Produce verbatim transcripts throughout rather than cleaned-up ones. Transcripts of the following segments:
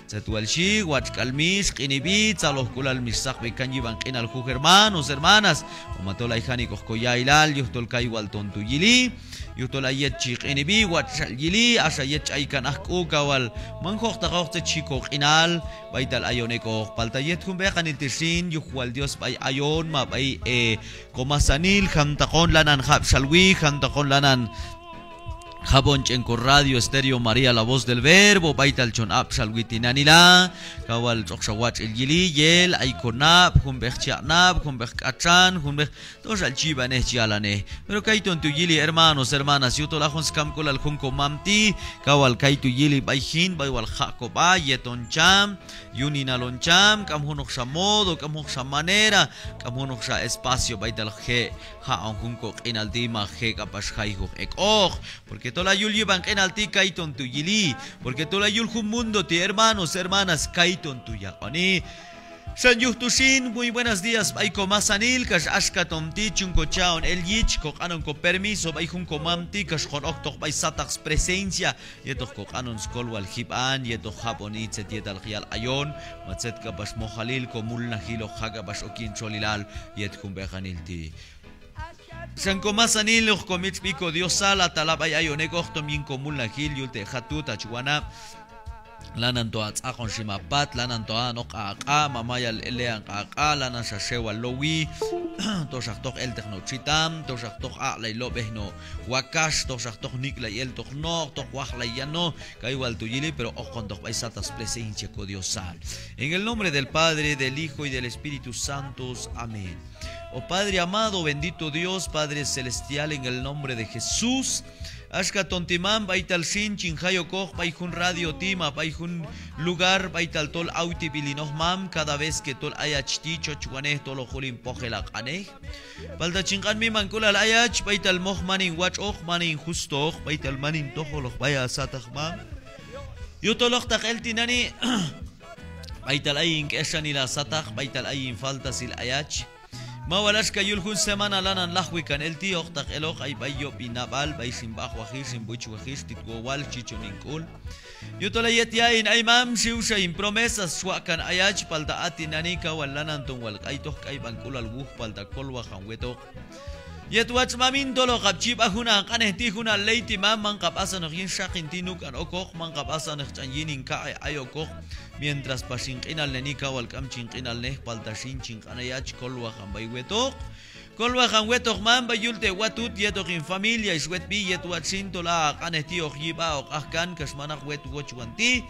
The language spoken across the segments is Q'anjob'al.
Tzet wal xhi, watx' k'al mix q'inib'i, tzalojk'ulal mix saqb'i kan yib'an q'inal juj hermanos, hermanas. O ma tol ay janik'oq ko ya'ilal, yujtol kay wal ton tu' yili. Yujtol ay yet chi q'inib'i, watx' xal yili, axa yet ch'ay kan aj k'u, kaw wal man jojtaqoq tzet xhi ko q'inal b'aytal ayon ek'oq. Palta yet jun b'eqanil ti' xin, yuj wal Dios b'ay ayon ma b'ay, eh, ko masanil, jantaq on lanan jab' xalwi, jantaq on lanan jab'on ch'en ko radio Estéreo María, La Voz del Verbo, b'aytal chon ab' xalwi tinani la. Kaw wal tx'oqxa watx'il yili, yel ay ko nab', jun b'eq chi aq' nab', jun b'eq k'atxan, jun b'eq, toxal chi yib'anej chi yalanej. Pero kayton tu' yili, hermanos, hermanas, yujtol a jun skamk'ulal jun ko mam ti', kaw wal kaytu' yili b'ay jin, b'ay wal jaq' ko b'a, yet on cham, yuninal on cham, k'am junoqxa modo, k'am junoqxa manera, k'am junoqxa espacio b'aytal je' jaq'on jun ko q'inal ti' ma je' k'apax jay juj ek'oq. Porque tol a yul yib'an q'inal ti' kayton tu' yili. Porque tol a yul jun mundo ti', hermanos, hermanas, kayton tu' yaq'oni. Xan yuj tu xin, muy buenos días b'ay ko masanil, kax axkaton ti' chun ko cha'on el yich, ko q'anon ko permiso b'ay jun ko mam ti', kax hon oktoq b'ay sataq spresencia yetoq ko q'anon skolwal jib'an, yetoq jab'oni tzet yetal hoq yal ayon, ma tzet k'apax mojalil ko mulnajiloq, ja' k'apax ok yin txolilal yet jun b'eqanil ti'. Xan ko masanil, hoq ko mitx'b'i ko Diosal, a tala' b'ay ayon ek'oq, tom yin ko mulnajil yul te' jatut, hach wanab'. Lanan to a tz'aqon xim a pat, lanan to a an ok q'aq'a', ma mayal lean q'aq'a', lanan xa xewal lowi, toxa toq elteq no' txitam, toxa toq aq'lay lob'ej no' wakax, toxa toq nik'lay eltoq no', toq wajlay yan no', kay wal tu' yili, pero hoqontoq b'ay sataq spresencia ko Diosal. En el nombre del Padre, del Hijo y del Espíritu Santo. Amén. Oh Padre amado, bendito Dios, Padre celestial, en el nombre de Jesús. Axkaton ti' mam, b'aytal xin chin jay okoq b'ay jun radio ti' ma b'ay jun lugar b'aytal tol awteb'il hin oj mam, cada vez que tol ayach ti' chochwanej tol hoq jul hin pojel a q'anej. Palta chin q'an mimank'ulal ayach b'aytal moj man hin watx'oq, man hin justo oq, b'aytal man hin tojol oq b'ay a sataq mam. Yujtol ojtaq el tinani' b'aytal ay hin k'exanil a sataq, b'aytal ay hin faltasil ayach. Ma wal axka yul jun semana lanan lajwi kan el ti', ojtaq eloq ay b'ay yob' hin nab'al, b'ay xin b'ajwajil, xin b'uchwajil, tit wowal, chichon hin k'ul. Yujtol a yet ya' hin ay mam, xiwxa hin promesas xwaq' kan ayach, palta a tinani' kaw wal lanan ton wal k'aytoq k'ayb'ank'ulal wuj, palta kolwajan wetoq. Yet watx' mamin tol hoqab' chi b'a jun a q'anej ti', jun a ley ti' mam, manqab' asanoq yin xaqin ti' nuk'an okoq, manqab' asanoq ch'an yin hin kaq'e' ay okoq. Mientras pax hin q'inalneni kaw wal k'am chin q'inalnej, palta xin chin q'an ayach kolwajan b'ay wetoq. Kolwajan wetoq mam b'ay yul te' watut yetoq hin familia ix wetb'i, yet watx' xin tol a q'anej ti' hoq yi' b'a hoq aj kan kax manaq wet wochwan ti'.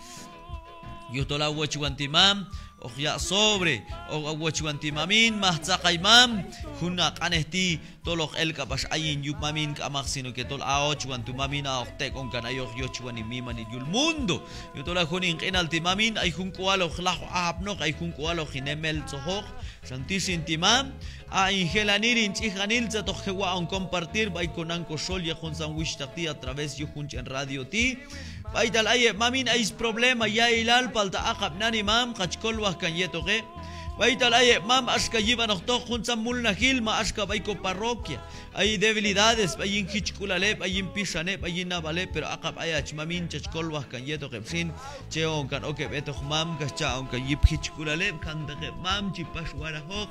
Yujtol a wochwan ti' mam hoq yaq' sobre, hoq a wochwan ti' mamin maj tzaqay mam, jun a q'anej ti' tol hoq el k'apax ayin yuj mamin k'amaq, sino que tol a ochwan tu' mamin a hoq tek'on kan ayoq yochwan hin mimanil yul mundo. Yujtol a jun hin q'inal ti' mamin ay jun k'ual hoq lajwoq ajapnoq, ay jun k'ual hoq hin emeltzojoq. Xan ti' xin ti' mam, a hin jelanil, hin ch'ijanil, tzet hoq je' waq'on compartir b'ay ko nan ko xol yet juntzan wuxhtaq ti' a través yuj jun ch'en radio ti'. B'aytal ay heb' mamin ay sproblema ya'ilal, palta aq'ab' nani mam hoqach kolwaj kan yetoq heb'. B'aytal ay heb' mam axka yib'an oktoq juntzan mulnajil ma axka b'ay ko parroquia ay debilidades b'ay yin jichk'ulal heb', b'ay yin pixan heb', b'ay yin nab'al heb', pero aq'ab' ayach mamin chach kolwaj kan yetoq heb' xin. Che'on kan ok heb' hetoq mam kax cha'on kan yip jichk'ulal heb', jantaq heb' mam chi pax warajoq.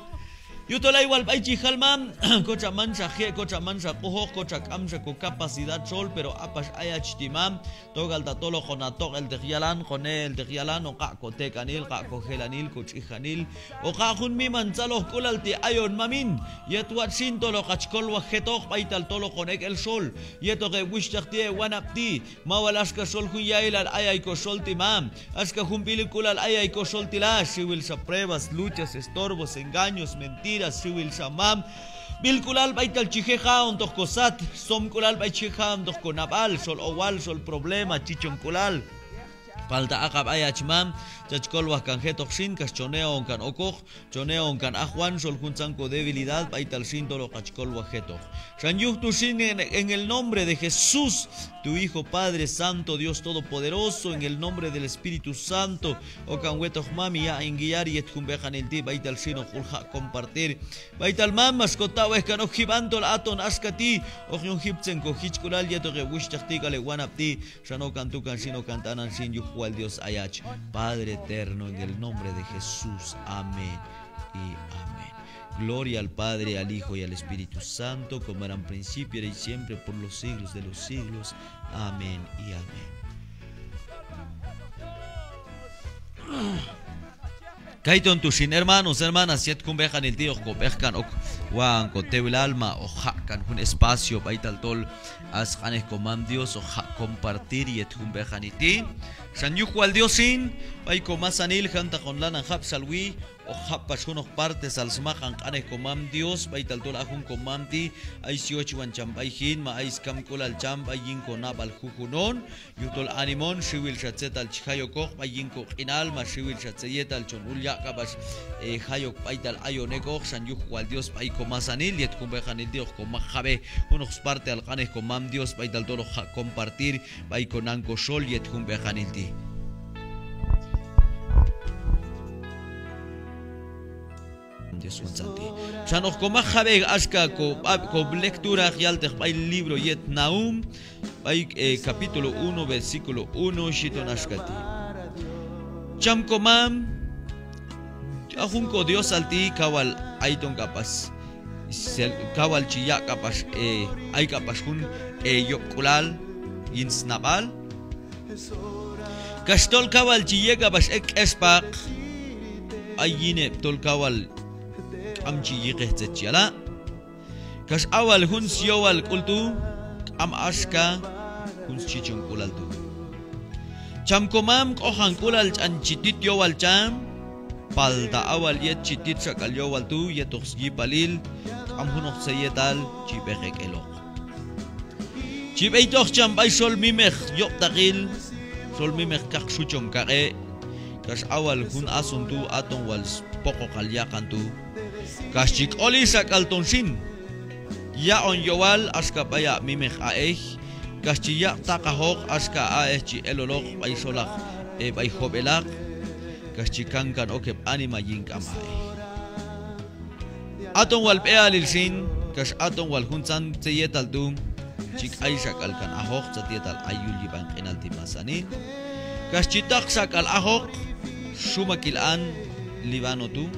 Yujtol ay wal b'ay chi jal mam, kotxa manxa je', kotxa manxa q'ujoq, kotxa k'amxa ko capacidad xol, pero a pax ayach ti' mam, tok'al ta tol hoqon a toq'elteq yalan, hoqon e'elteq yalan, hoq aq' ko tek'anil, hoq aq' ko jelanil, ko ch'ijanil, hoq aq' jun miman tzalojk'ulal ti' ayon mamin. Yet watx' xin tol hoqach kolwaj jetoq b'aytal tol hoqon ek' el xol yetoq heb' wuxhtaq ti', heb' wanab' ti'. Ma wal axka xol jun ya'ilal ayay ko xol ti' mam, axka jun b'ilk'ulal ayay ko xol ti' la, xiwil xa pruebas, luchas, estorbos, engaños, mentiras, xiwil xa mam. B'ilk'ulal b'aytal chi je' ja'ontoq ko sat, somk'ulal b'ay chi je' ja'ontoq ko nab'al, xol owal, xol problema, chichonk'ulal. Palta aq'ab' ayach mam, chach kolwaj kan jetoq xin kax chon e'on kan okoq, chon e'on kan ajwan xol juntzan ko debilidad b'aytal xin tol hoqach kolwaj jetoq. Xan yuj tu xin en, en el nombre de Jesús, tu Hijo, Padre Santo, Dios Todopoderoso, en el nombre del Espíritu Santo, okan wetoq mam, yaq' hin guiar yet jun b'eqanil ti' b'aytal xin hoq jul jaq' compartir. B'aytal mam max ko taq'wej kan ok jib'an tol aton axka ti' hoq yun jiptzen ko jichk'ulal yetoq heb' wuxhtaq ti' k'al heb' wanab' ti'. Xan okan tukan xin, okan t'anan xin, yuj wal Dios ayach. Padre eterno, en el nombre de Jesús. Amén y amén. Gloria al Padre, al Hijo y al Espíritu Santo, como era en principio, ahora y siempre, por los siglos de los siglos. Amén y amén. Kayton tu' xin, hermanos, hermanas, yet jun b'eqanil ti' hoq kob'eq kan ok, wan kotewilal ma hoq jaq' kan jun espacio b'aytal tol a sq'anej komam Dios hoq jaq' compartir yet jun b'eqanil ti'. Xan yuj wal Dios xin b'ay komasanil jantaq hon lanan jab'xalwi hoq jab' pax junoq partesal smaqan q'anej komam Dios b'aytal tol a jun komam ti' ay syochwan cham b'ay jin ma ay skamk'ulal cham b'ay yin konab'al jujun hon. Yujtol anima hon, xiwil xa tzetal chi jay okoq b'ay yin koq'inal ma xiwil xa tzet yetal chon ul yaq' k'apax, eh, jay ok b'aytal ayon ek'oq. Xan yuj wal Dios b'ay komasanil yet jun b'eqanil ti' hoq komaq jab'ej junoq sparteal q'anej komam Dios b'aytal tol hoq jaq' compartir b'ay konan koxol yet jun b'eqanil ti'. Dios juntzan ti'. Xan hoq komaq jab'ej axka ko, kolectura yalteq b'ay libro yet Nahum, b'ay, eh, capítulo uno, versículo uno, xhi ton axka ti': Cham komam, a jun kodiosal ti' kawal ayton k'apax, sel-, kawal chi yaq' k'apax, eh, ay k'apax jun, eh, yob'k'ulal yin snab'al. Kax tol kawal chi yi' k'apax ek' k'expaq b'ay yin heb' tol kawal k'am chi yiqej tzet chi yala'. Kax a wal jun syowal k'ul tu' k'am axka jun schichonk'ulal tu'. Cham komam, k'ojank'ulal ch'an chi tit yowal cham, palta a wal yet chi tit xak'al yowal tu' yetoq syipalil k'am junoq tzet yetal chi b'eq ek' eloq. Chi b'eytoq cham b'ay xol mimeq yob'taqil, xol mimeq kaqxuchon kaq'e', kax a wal jun asun tu' aton wal spoqoqal yaqan tu'. Kax chi k'oli xak'al ton xin, yaq'on yowal axka b'ay a' mimeq a'ej, kax chi yaq' taqajoq axka a'ej chi eloloq b'ay xolaq, eh, b'ay job'elaq, kax chi kankan ok heb' anima yin k'am a'ej. Aton wal b'ealil xin, kax aton wal juntzan tzet yetal tu' chi k'ay xak'al kan ajoq tzet yetal ay yul yib'an q'inal ti' masanil, kax chi taq xak'al ajoq xumakil an Líbano tu'.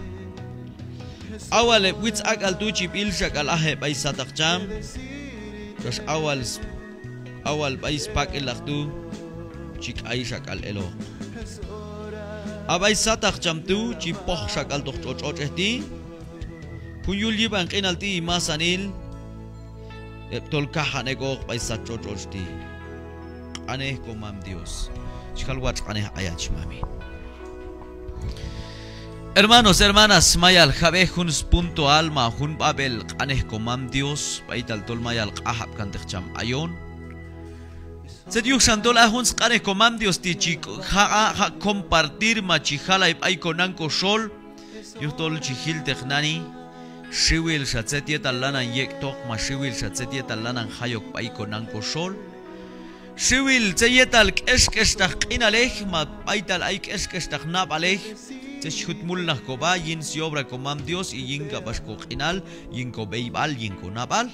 A wal heb' witz ak'al tu' chi b'il xak'al aj heb' b'ay sataq cham, kax a wal s-, a wal b'ay spak'ilaq tu' chi k'ay xak'al eloq. A b'ay sataq cham tu' chi poj xak'altoq tx'otx' tx'otx'ej ti'. Jun yul yib'an q'inal ti' masanil heb' tol kajan ek'oq b'ay sat tx'otx' tx'otx' ti'. Q'anej komam Dios. Chi jal watx' q'anej ayach mamin. Hermanos, hermanas, mayal jab'ej jun spuntoal ma jun b'ab'el q'anej komam Dios b'aytal tol mayal q'ajab' kanteq cham ayon. Tzet yuj xan tol a jun sq'anej komam Dios ti' chi jaq', jaq' compartir ma chi jalay b'ay konan koxol, yujtol chi jilteq nani xiwil xa tzet yetal lanan yek'toq ma xiwil xa tzet yetal lanan jay ok b'ay konan koxol. Xiwil tzet yetal k'exk'extaq q'inalej ma b'aytal ay k'exk'extaq nab'alej, tzet chi jut mulnaj kob'a yin syobra komam Dios y yin k'apax koq'inal, yin kob'eyb'al, yin konab'al.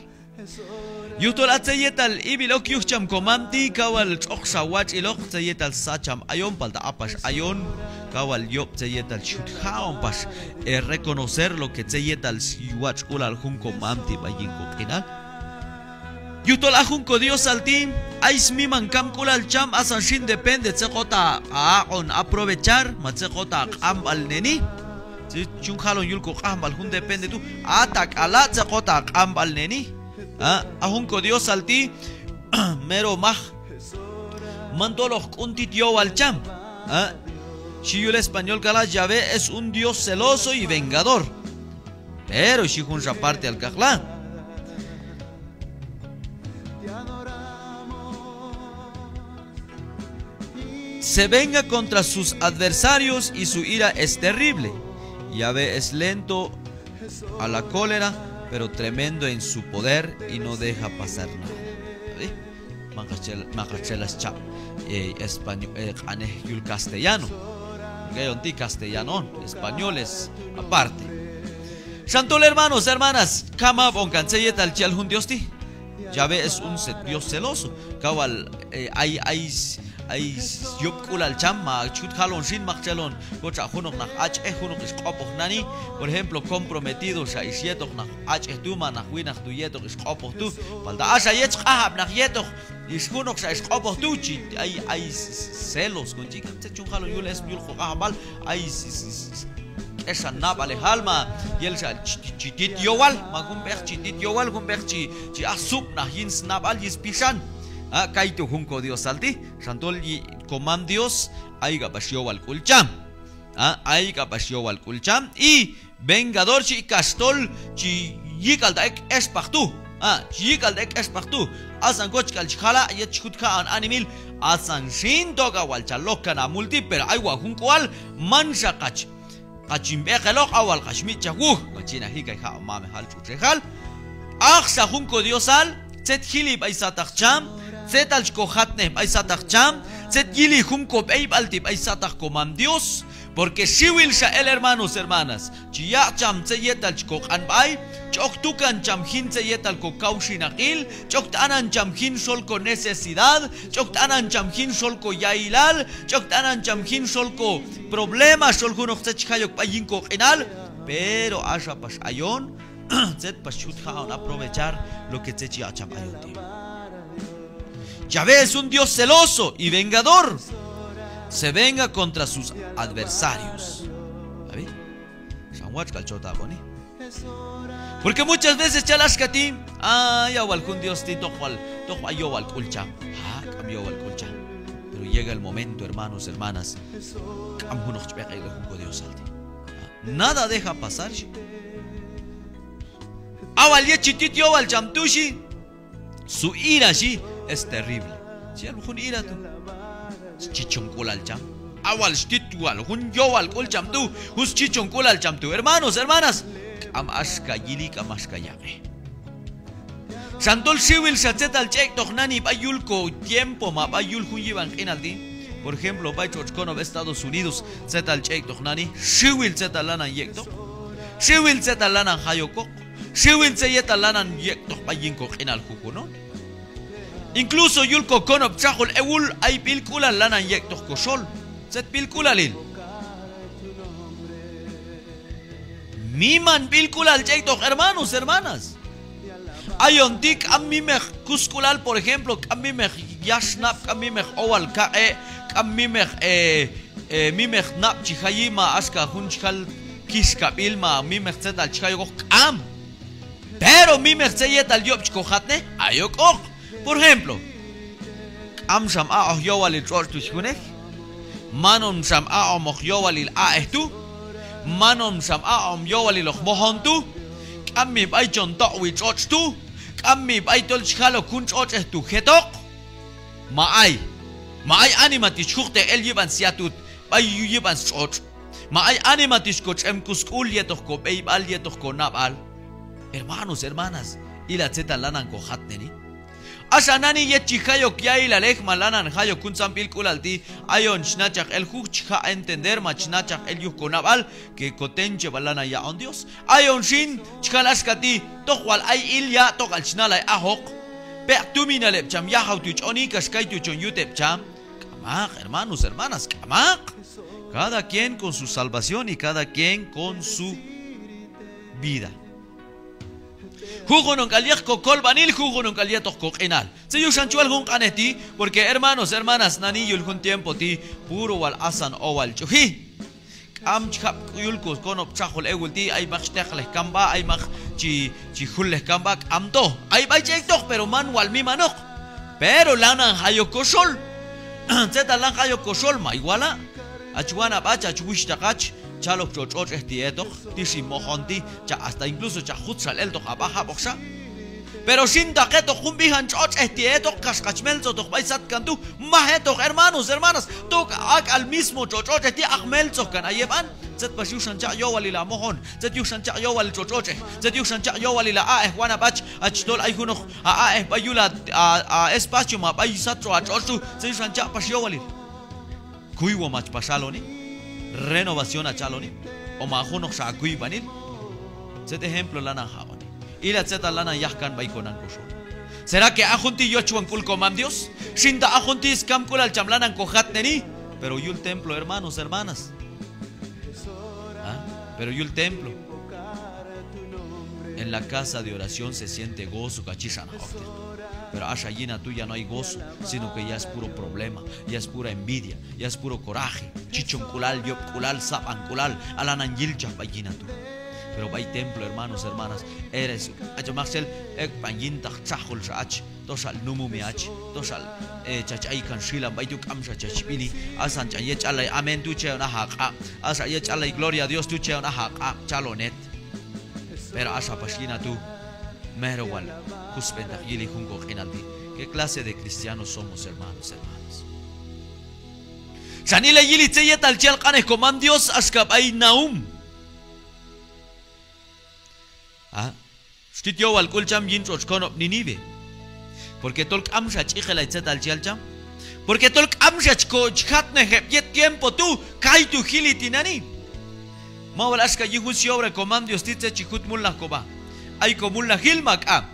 Yujtol a tzet yetal ib'il ok yuj cham komam ti' kawal tx'oqxa watx'iloq tzet yetal sat cham ayon, palta a pax ayon kawal yob' tzet yetal chi jut ja'on pax, eh, reconocer lo que tzet yetal swatx'k'ulal jun komam ti' b'ay yin koq'inal. Yujtol a jun kodiosal ti' ay smiman kamk'ulal cham, asan xin depende tzet kota aq'on aprovechar ma tzet kota q'anb'alneni. Chi yun jalon yul koq'anb'al jun depende tu', a tak'ala' tzet kota q'anb'alneni. A, a jun kodiosal ti' mero maj, man tol hoq k'un tit yowal cham. A, xhi yul español kala', Yahvé es un Dios celoso y vengador. Pero xhi junxa parteal kaqla': Se venga contra sus adversarios y su ira es terrible. Yahvé es lento a la cólera, pero tremendo en su poder y no deja pasar nada. ¿Sí? Maqax chel-, maqax chela schab', eh, españo-, eh, q'anej yul castellano. Ayon ti' castellano, españoles aparte. Xan tol hermanos, hermanas, kam ab'on kan tzet yetal chi yal jun Dios ti'. Yahvé es un ce-, Dios celoso. Kawal, eh, ay, ay s-, ay yob' k'ulal cham, ma chi jut jalon xin, maktxel on kotxa junoq naq ach'ej, junoq ix q'opoj nani, por ejemplo, comprometido xa ix yetoq naq ach'ej tu', ma naq winaq tu' yetoq ix q'opoj tu'. Palta axa yet chi q'anjab' naq yetoq ix junoqxa ix q'opoj tu', chi ay, ay celos, kon chi kam tzet chun jalon yul, es yul koq'anjab'al, ay k'exan nab'alejal, ma yelxa chi, chi tit yowal, ma jun b'eq chi tit yowal, jun b'eq chi, chi aj sub'naj yin snab'al, yin spixan. A, kaytu' jun ko Diosal ti', xan tol yi-, komam Dios, ay k'apax yowal k'ul cham. A, ay k'apax yowal k'ul cham, y vengador xhi, kax tol chi yik'alta' ek' expaq tu'. A, chi yik'alta' ek' expaq tu'. Asan koch k'al chi jala' yet chi jut ja'on animail, asan xin tok'al wal cha lokkan a mul ti', pero ay wal jun k'ual manxa qach, qach hin b'eqeloq, a wal qach mitx'chaj wuj. Kon chi naq jikay ja'on mamejal txutxejal. Axa jun ko Diosal, tzet jili b'ay sataq cham, tzetal chi kojatnej b'ay sataq cham, tzet yili jun kob'eyb'al ti' b'ay sataq komam Dios. Porque xiwil xa el, hermanos, hermanas, chi yaq' cham tzet yetal chi koq'an b'ay, chi ok tukan cham jin tzet yetal ko kawxinaqil, chi ok t'anan cham jin xol ko necesidad, chi ok t'anan cham jin xol ko yailal, chi ok t'anan cham jin xol ko problema, xol junoq tzet chi jay ok b'ay yin koq'inal. Pero axa pax ayon, tzet pax chi jut ja'on aprovechar lo que tzet chi yaq' cham ayon ti'. Yahvé es un Dios celoso y vengador. Se venga contra sus adversarios. ¿Ab'i? Xan watx' k'al chot aq'oni. Porque muchas veces chal axka ti', ay, a wal jun Dios ti' toq wal, toq wal yowal k'ul cham. A, k'am yowal k'ul cham. Pero llega el momento, hermanos, hermanas, k'am junoq chi b'eq ek' jun ko Diosal ti'. Nada deja pasar, xhi. A wal yet chi tit yowal cham tu', xhi. Su ira, xhi, es terrible. Chi yal jun ira tu'. Schichon k'ulal cham. A wal stit wal jun yowal k'ul cham tu', jun schichon k'ulal cham tu'. Hermanos, hermanas, k'am axka yili, k'am axka yaq'e. Xan tol xiwil xa tzetal chi ek'toq nani b'ay yul ko tiempo ma b'ay yul jun yib'an q'inal ti'. Por ejemplo, b'ay tx'otx' konob' Estados Unidos, tzetal chi ek'toq nani, xiwil tzetal lanan yek'toq, xiwil tzetal lanan jayokoq, xiwil tzet yetal lanan yek'toq b'ay yin ko q'inal jujunon. Incluso yul ko konob' txajul ewul ay b'ilk'ulal lanan yek'toq ko xol. Tzet b'ilk'ulalil? Miman b'ilk'ulal chi ek'toq, hermanos, hermanas. Ayon ti' k'am mimeq kusk'ulal, por ejemplo, k'am mimeq yaxnab', k'am mimeq owal kaq'e', k'am mimeq, eh, eh, mimeq nab' chi jayi ma axka jun chi jal kixkab'il ma mimeq tzetal chi jayokoq, k'am. Pero mimeq tzet yetal yob' chi kojatnej, ayok'oq. Por ejemplo, k'am xam aq'oj yowalil tx'otx' tu' chi junej, man on xam aq'omoq yowalil a'ej tu', man on xam aq'om yowaliloq mojon tu', k'am mi b'ay chon toq'wi tx'otx' tu', k'am mi b'ay tol chi jal ok jun tx'otx'ej tu' jetoq. Ma ay, ma ay anima ti' chi juqtej el yib'an syatut b'ay yib'an stx'otx'. Ma ay anima ti' chi kotx'em kusk'ul yetoq kob'eyb'al, yetoq konab'al. Hermanos, hermanas, ila tzetal lanan kojatneni. Axa nani yet chi jay ok ya'ilalej ma lanan jay ok juntzan b'ilk'ulal ti', ayon chi nachaj el juj chi jaq' entender ma chi nachaj el yuj konab'al que kotencheb'al lanan yaq'on Dios. Ayon xin chi jal axka ti', toq wal ay ilya' tok'al chi nalay ajoq. Peq' tuminal heb' cham yajaw tu' ch'oni kax kaytu' chon yut heb' cham. K'amaq, hermanos, hermanas, k'amaq. Cada quien con su salvación y cada quien con su vida. Jujun on k'al yet kokolb'anil, jujun on k'al yetoq koq'inal. Tzet yuxan chi wal jun q'anej ti', porque hermanos, hermanas, nani yul jun tiempo ti' puro wal asan owal ch'uji. K'am chi jab' yul ko konob' txajul ewul ti', ay mak chi teqlej kan b'a, ay mak chi, chi jullej kan b'a, k'amto. Ay b'ay chi ek'toq, pero man wal mimanoq. Pero lanan jay ok koxol. Tzetal lan jay ok koxol, may wala'. Hach wanab' hach, hach wuxhtaq hach, chal ok tx'o tx'otx'ej ti' hetoq, ti xin mojon ti', cha hasta incluso cha jutxal eltoq ha b'a jab'oqxa. Pero xin ta hetoq jun b'ijan tx'otx'ej ti' hetoq, kax hach meltzojtoq b'ay satkan tu', maj hetoq, hermanos, hermanas, tok ak'al mismo tx'o tx'otx'ej ti' haj meltzoj kan ha yeb'an. Tzet pax yuxan chaq' yowalil ha mojon, tzet yuxan chaq' yowalil tx'o tx'otx'ej, tzet yuxan chaq' yowalil ha a'ej wanab' hach, hach tol ay junoq ha a'ej b'ay yul ha, ha, ha espacio ma b'ay sat tx'o ha tx'otx' tu', tzet yuxan chaq' pax yowalil. Kuywom hach pax haloni, renovación hach haloni, o ma junoqxa ha kuyb'anil. Tzet ejemplo lanan jaq'oni. Ila tzetal lanan yaj kan b'ay konan koxol. ¿Será que a jun ti' yochwan k'ul komam Dios? Xin ta a jun ti' skamk'ulal cham lanan kojatneni. Pero yul templo, hermanos, hermanas. ¿Ah? Pero yul templo. En la casa de oración se siente gozo, kach chi xan aj okteq. Pero axa yin a tu' ya no hay gozo, sino que ya es puro problema, ya es pura envidia, ya es puro coraje, chichonk'ulal, yob'k'ulal, sab'ank'ulal, a lanan yilchaj b'ay yin a tu'. Pero b'ay templo, hermanos, hermanas, eres, acha maktxel, ek'b'an yintaq txajul xa ach, toxal numumi ach, toxal, eh, chach aykan xilan b'ay tu', k'amxa chach b'ili. Asan ch'an yet ch'allay amén tu' cheon aj a q'ab', asan yet ch'allay gloria a Dios tu' cheon aj a q'ab', chalon het. Pero axa pax yin a tu', mero wal kusb'entaq yili jun koq'inal ti'. ¿Qué clase de cristianos somos, hermanos, hermanas? Xan ilay yili tzet yetal chi yal q'anej komam Dios axka b'ay Nahum. Ah, xtit yowal k'ul cham yin tx'otx' konob' Nínive. Porque tol k'amxa ch'iqelay tzetal chi yal cham. Porque tol k'amxa chi ko, chi jatnej heb' yet tiempo tu', kaytu' jili tinani'. Ma wal axka yin jun syobra komam Dios ti' tzet chi jut mulnaj kob'a. ¿Ay komulnajil ma k'am?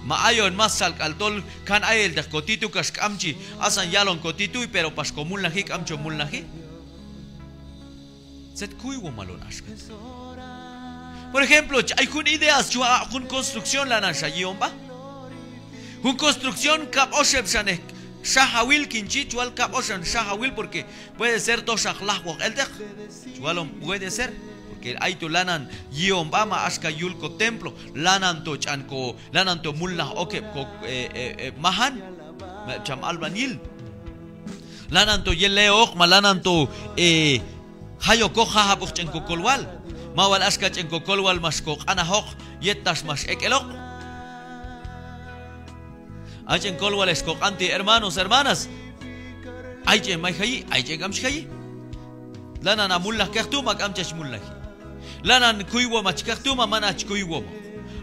Ma ayon max xal k'al tol kan ayelteq koti' tu' kax k'am chi asan yalon koti' tu', pero pax komulnaji, k'am chon mulnaji. Tzet kuywomal on axka. Por ejemplo, chi ay jun ideas chi waq' jun construcción, lanan xa yi'on b'a. Jun construcción kab' oxeb' xanej xajawil kin chi, chi wal kab' oxeb' xajawil porque puede ser toxa lajwoq elteq. Chi walon puede ser, porque ay tu' lanan yi'on b'a ma axka yul kotemplo, lanan to ch'an ko, lanan to mulnaj ok heb' ko, eh, eh, eh, majan, ma heb' cham albañil. Lanan to yeleoq ma lanan to, eh, jay okoq jajab'oq ch'en kokolwal. Ma wal axka ch'en kokolwal max koq'anajoq yet tax max ek' eloq. Ay ch'en kolwal ex koq'an ti', hermanos, hermanas. Ay ch'en may jayi, ay ch'en k'am chi jayi. Lanan a mulnaj kej tu' ma k'am chach mulnaji. Lanan kuywom ach kej tu' ma man ach kuywomoq.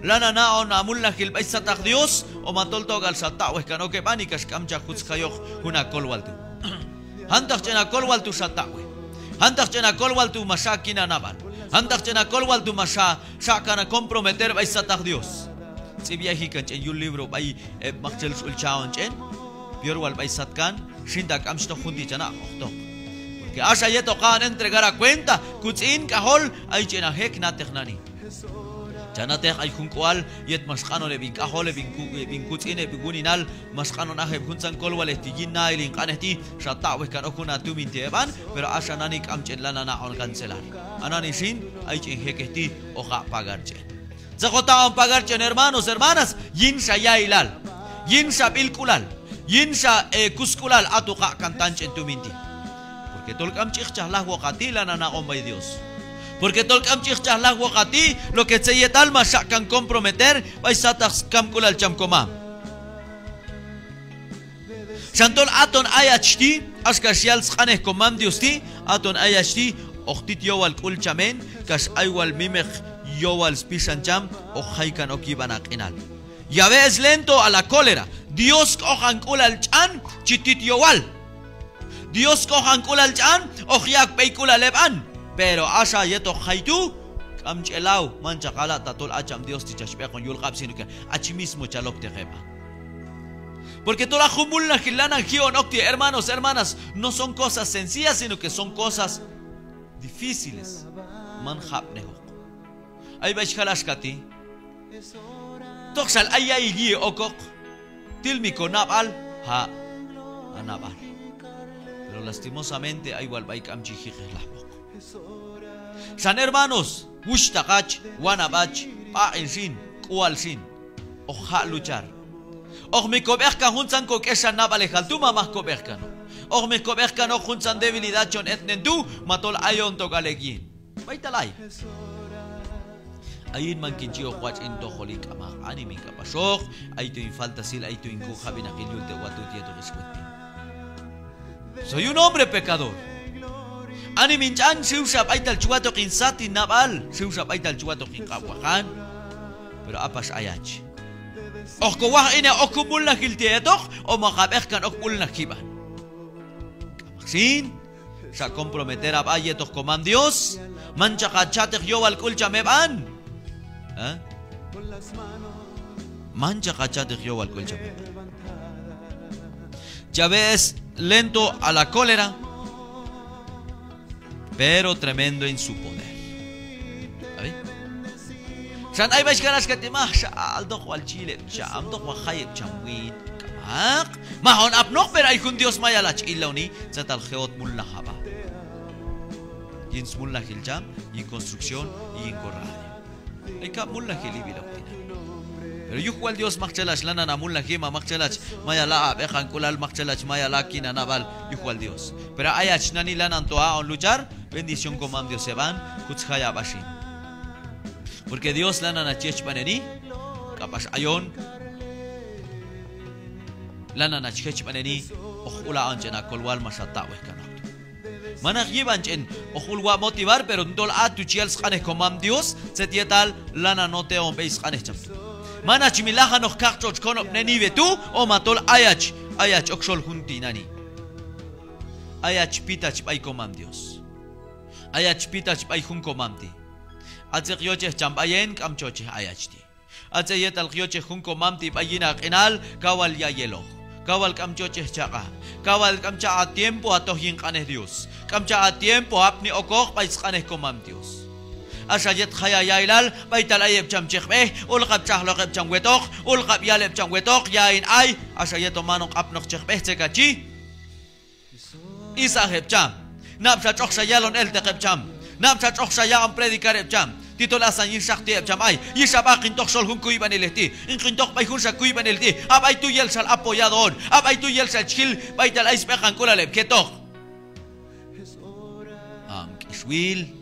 Lanan aq'on a mulnajil b'ay sataq Dios, o ma tol tok'al xa taq'wej kan ok heb' ani kax k'am cha jutz jayoq jun a kolwal tu'. Jantaq ch'en a kolwal tu' xa taq'wej. Jantaq ch'en a kolwal tu' max aq' yin a nab'al. Jantaq ch'en a kolwal tu' max xa, xa kan a comprometer b'ay sataq Dios. Tz'ib' yayji kan ch'en yul libro b'ay heb' maktxel x'ul cha'on ch'en. Peor wal b'ay satkan, xin ta k'am chi toj jun ti' cha naq' hoq toj. Porque axa yet hoq aq'on entregar a cuenta, kutz'in, k'ajol, ay ch'en a jek nateq nani. Cha nateq ay jun k'ual yet max q'anon heb' hin k'ajol, heb' hin ku-, heb' hin kutz'in, heb' hin wuninal, max q'anon aj heb' juntzan kolwalej ti' yin nahil hin q'anej ti', xa taq'wej kan ok jun a tumin ti' heb' an, pero axa nani k'am ch'en lanan aq'on cancelar. A nani xin, ay ch'en jekej ti' hoq aq' pagar ch'en. Tzet hoq taq'on pagar ch'en, hermanos, hermanas, yin xa ya'ilal, yin xa b'ilk'ulal, yin xa, eh, kusk'ulal, a tu' hoq aq' kan tan ch'en tumin ti'. Porque tol k'am ch'iqchaj lajwoq a ti' lanan aq'on b'ay Dios. Porque tol k'am ch'iqchaj lajwoq a ti' lo que tzet yetal max aq' kan comprometer b'ay sataq skamk'ulal cham komam. Xan tol aton ayach ti', axka xyal sq'anej komam Dios ti', aton ayach ti', hoq tit yowal k'ul chamen, kax ay wal mimeq yowal spixan cham, hoq jay kan ok yib'an a q'inal. Yahvé es lento a la cólera. Dios k'ojank'ulal ch'an chi tit yowal. Dios k'ojank'ulal ch'an hoq yaq' b'eyk'ulal heb' an. Pero axa yet hoq jay tu', k'am ch'elaw, manchaq ala' tatol a cham Dios ti' chach b'eqon yul q'ab', sino que ach mismo cha lokteq heb' an. Porque tol a jun mulnajil lanan ji'on ok ti', hermanos, hermanas, no son cosas sencillas, sino que son cosas difíciles. Man jab'nejoq. Ay b'ay chi jal axka ti'. Toq xal ay ya'il yi' okoq. Til mi konab'al, ha', a nab'al. Pero lastimosamente ay wal b'ay k'am chi jiqej lajwoq. Xan hermanos, wuxhtaq ach, wanab' ach, b'aq'in xin, k'ual xin. Hoq jaq' luchar. Hoq mi kob'ej kan juntzan kok'exan nab'alejal tu' ma maj kob'ej kanoq. Hoq mi kob'ej kanoq juntzan debilidad chon etnen tu' ma tol ayon tok'al ek' yin. B'aytal ay. Ayin man kin chi hoq watx' hin tojoli, k'amaq, anima hin k'apaxoq, ayto hin faltasil, ayto hin kojab'inaqil yul te' watut yetoq ix wetb'i. Soy un hombre pecador. Anima hin ch'an, xiwxa b'aytal chi watoq hin sat hin nab'al, xiwxa b'aytal chi watoq hin q'ab' waqan. Pero a pax ayach. Hoq kowaj inej ok jun mulnajil ti' hetoq, o ma hoq hab'ej kan ok mulnaj jib'an. K'amaq xin. Xa comprometer hab'a yetoq komam Dios. Manchaq ha chateq yowal k'ul cham hib'an. ¿Ah? Manchaq hach ha'teq yowal k'ul cham. Yahvé es lento a la cólera, pero tremendo en su poder. Xan ay b'ay xkan axka ti': Majxa, altoq wal chi yil heb' cham, toq wal jay heb' cham win. K'amaq. Maj hon apnoq, pero ay jun Dios mayal hach illoni tzetal je' hot mulnaj ha b'a yin smulnajil cham, yin construcción, yin ko radio. Ay kab' mulnajil ib'il ok tinani. Pero yuj wal Dios maktxel hach lanan ha mulnaji, ma maktxel hach mayal ha' ha b'eqan k'ulal, maktxel hach mayal ha' kin ha nab'al, yuj wal Dios. Pero ay hach nani lanan to haq'on luchar, bendición komam Dios hib'an, kutz jay ha b'a xin. Porque Dios lanan hach yechb'aneni k'apax ayon, lanan hach jechb'aneni hoq ul haq'on ch'en ha kolwal max ha taq'wej kan ok tu'. Man haq yib'an ch'en hoq ul wab' motivar, pero tol ha tu' chi yal sq'anej komam Dios tzet yetal lanan hot eon b'ey sq'anej cham tu'. Man hach mi lajanoq kaq tx'otx' konob' Nínive tu', o ma tol ayach, ayach ok xol jun tinani'. Ayach pitach b'ay komam Dios. Ayach pitach b'ay jun komam ti'. A tzet yochej cham b'ay hin, k'am chochej ayach ti'. A tzet yetal yochej jun komam ti' b'ay yin ha q'inal, kaw wal yay eloq. Kaw wal k'am chochej chaq'a. Kaw wal k'am cha' ha tiempo ha toj yin q'anej Dios. K'am cha' ha tiempo ha apni okoq b'ay sq'anej komam Dios. Axa yet jay ha yailal, b'aytal ay heb' cham chekb'ej, ulq'ab' txajloq heb' cham wetoq, ulq'ab' yal heb' cham wetoq, ya' hin ay, axa yet hon man hon apnoq chekb'ej tzet ka chi isaj heb' cham. Nab'xa tx'oqxa yalon elteq heb' cham. Nab'xa tx'oqxa yaq'on predicar heb' cham. Ti tol asan yin xaq ti' heb' cham ay. Yixab' ha q'intoq xol jun kuyb'anilej ti'. Hin q'intoq b'ay junxa kuyb'anilej ti'. Ha b'ay tu' yel xal apoyado hon. Ha b'ay tu' yel xal chi jil b'aytal ay sb'eqan k'ulal heb' jetoq. Am k'ixwil.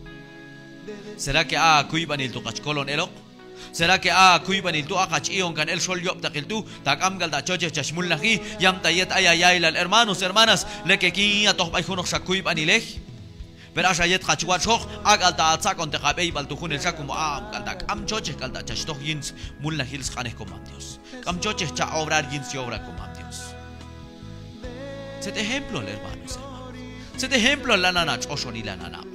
¿Será que ha kuyb'anil tu' hoq hach kolon eloq? ¿Será que ha kuyb'anil tu' hoq hach i'on kan el xol yob'taqil tu'? Ta k'am k'al ta' chochej chach mulnaji, yam ta yet ay ha yailal, hermanos, hermanas, lek ek' yin ha toj b'ay junoqxa kuyb'anilej. Pero axa yet hoq hach watx'joq, ha k'al ta' ha tzaq'onteq ha b'eyb'al tu' junelxa, como ha am k'al ta' k'am chochej k'al ta' chach toj yin smulnajil sq'anej komam Dios. K'am chochej cha' obrar yin syobra komam Dios. Tzet ejemploal, hermanos, hermanas. Tzet ejemploal lanan ha tx'oxoni, lanan ha aq'oni.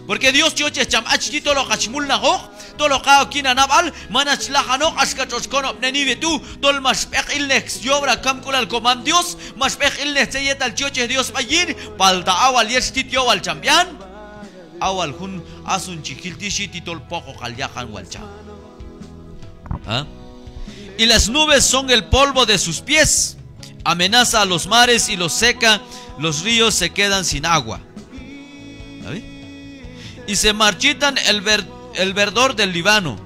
Porque Dios chi yochej cham hach ti' tol hoq hach mulnajoq, tol hoq ha'ok yin ha nab'al, man hach lajanoq axka tx'otx' konob' Nínive tu', tol max b'eq ilnej syobra kamk'ulal komam Dios, max b'eq ilnej tzet yetal chi yochej Dios b'ay yin, palta ha wal yet tit yowal cham b'ian. Ha wal jun asun chi jil ti', xhi ti', tol poqoqal yaqan wal cham. ¿Ah? Y las nubes son el polvo de sus pies. Amenaza a los mares y los seca, los ríos se quedan sin agua. ¿Sabe? Y se marchitan el ver-, el verdor del Líbano.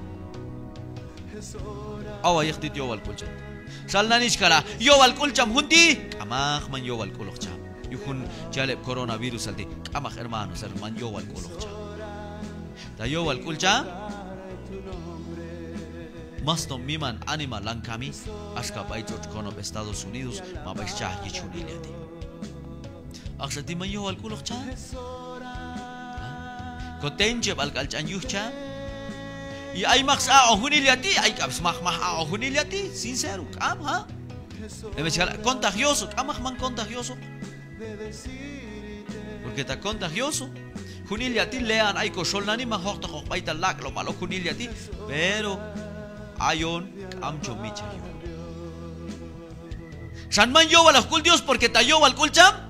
Ha wal yet tit yowal k'ul cham. Xal nani chi jala' yowal k'ul cham jun ti', k'amaq, man yowal k'uloq cham. Yuj jun chi yal heb' coronavirusal ti', k'amaq, hermanos, her-, man yowal k'uloq cham. Ta yowal k'ul cham, mas ton miman anima lan kami axka b'ay tx'otx' konob' Estados Unidos ma b'ay xchaj yich jun ilya' ti'. Axka ti' man yowal k'uloq cham. Ko tencheb'al k'al ch'an yuj cham. Y ay mak x'aq'on jun ilya' ti', ay k'apax mak maj aq'on jun ilya' ti', sincero, k'am, ¿ah? Eme chi jala' contagioso, k'amaq, man contagioso. Porque ta contagioso jun ilya' ti', lean ay ko xol nani, man jojtaqoq b'aytal laq'lomal ok jun ilya' ti', pero ayon k'am chon mitx'chaj yuj. Xan man yowaloj k'ul Dios, porque ta yowal k'ul cham,